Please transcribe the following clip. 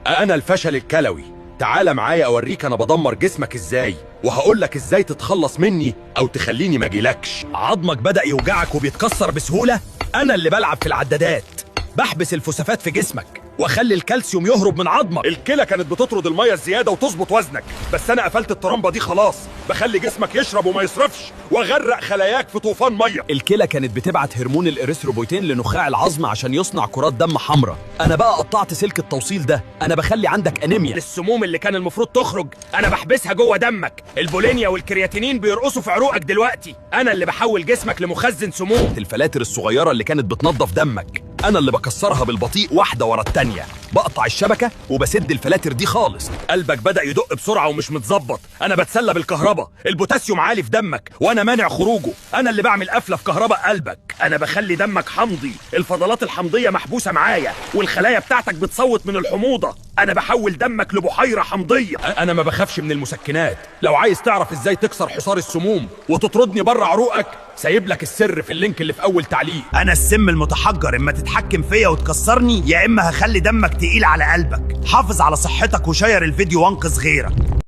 انا الفشل الكلوي. تعال معايا اوريك انا بدمر جسمك ازاي، وهقول لك ازاي تتخلص مني او تخليني ما اجيلكش. عظمك بدأ يوجعك وبيتكسر بسهولة؟ انا اللي بلعب في العدادات، بحبس الفوسفات في جسمك واخلي الكالسيوم يهرب من عظمك. الكلى كانت بتطرد المية الزيادة وتظبط وزنك، بس انا قفلت الترمبه دي خلاص، بخلي جسمك يشرب وما يصرفش واغرق خلاياك في طوفان مية. الكلى كانت بتبعت هرمون الاريثروبويتين لنخاع العظم عشان يصنع كرات دم حمراء، انا بقى قطعت سلك التوصيل ده، انا بخلي عندك انيميا. السموم اللي كان المفروض تخرج انا بحبسها جوه دمك. البولينيا والكرياتينين بيرقصوا في عروقك دلوقتي، انا اللي بحول جسمك لمخزن سموم. الفلاتر الصغيرة اللي كانت بتنظف دمك انا اللي بكسرها بالبطيء واحدة ورا التانية، بقطع الشبكة وبسد الفلاتر دي خالص. قلبك بدأ يدق بسرعة ومش متظبط، انا بتسلى بالكهرباء. البوتاسيوم عالي في دمك وانا مانع خروجه، انا اللي بعمل قفله في كهرباء قلبك. انا بخلي دمك حمضي، الفضلات الحمضيه محبوسة معايا والخلايا بتاعتك بتصوت من الحموضة. انا بحول دمك لبحيره حمضيه. انا ما بخافش من المسكنات. لو عايز تعرف ازاي تكسر حصار السموم وتطردني بره عروقك، سايب لك السر في ال link اللي في اول تعليق. انا السم المتحجر، اما تتحكم فيا وتكسرني يا اما هخلي دمك تقيل على قلبك. حافظ على صحتك وشير الفيديو وانقذ غيرك.